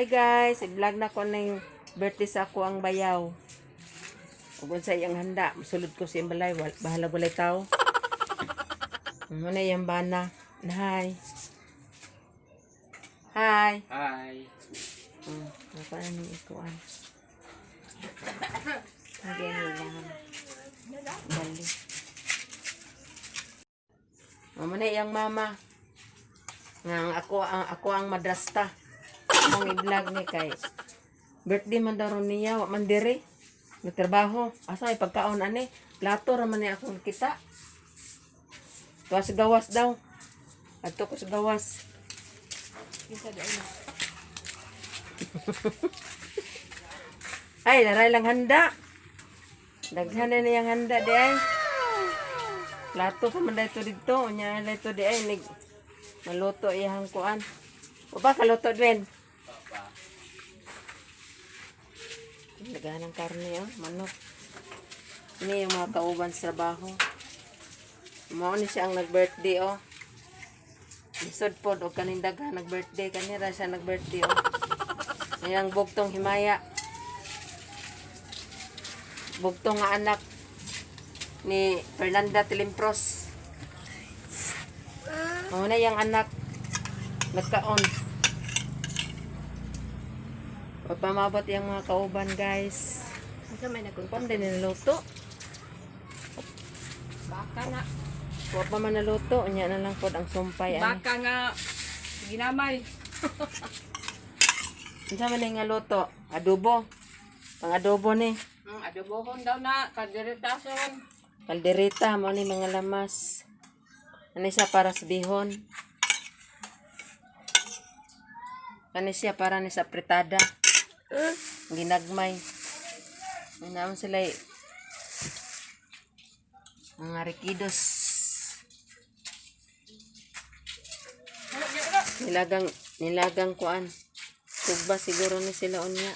Hi guys, i-vlog na ko ning birthday sa ako ang bayaw. Ug unsa iyang handa, musulod ko sa iyang balay, bahala walay tao. Muna iyang bana. Hi. Hi. Hi. Ako na ni ikuan. Lagi ang ilang. Bali. Mama na iyang mama. Nga ang ako ang madrasta. Ang i-vlog ni kay birthday man daw ron niya, wa man diri. Nagtrabaho. Asa ay pagkaon ani? Plato ra man ni akong kita. Tuwa sa gawas daw. Adto ko sa gawas. Kinsa di na. Ay, naray lang handa. Daghan na niyang handa di ay. Plato pa man dito dito. Unya na dito di ay. Nig, maluto iyang kuan. O ba kaluto Dwen? Papa. Daghan ng karne oh, manok. Ini yung mga kauban sa trabaho. Mao ni siya ang nag-birthday oh. Lisod pod og kaning daghan nag-birthday, kanira siya nag-birthday oh. Iyang bugtong himaya. Bugtong nga anak ni Fernanda Tilimpros. Mao na iyang anak nagkaon. Pagpamabot yung mga kauban, guys. Unsa may nagkunta? Pam din niluto. Baka na. Wa pa man naluto, unya na lang pod ang sumpay ani. Baka nga ginamay. Unsa man ni nga luto? Adobo. Pang adobo ni. Adobohon daw na kalderetason. Kaldereta mo ni mga lamas. Ano siya para sa bihon. Kani siya para ni sa pritada. Ginagmay. May naman sila eh. Mga rikidos. Nilagang, nilagang kuan. Sugba siguro ni sila unya.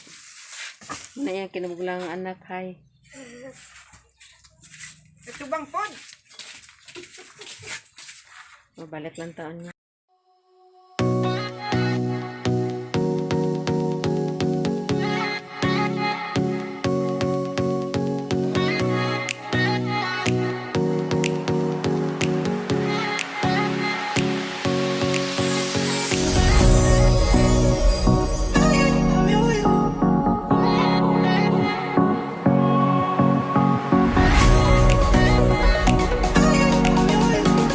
Muna iya kinabuglang anak, hay. Tubang pod. Mabalik lang taon niya.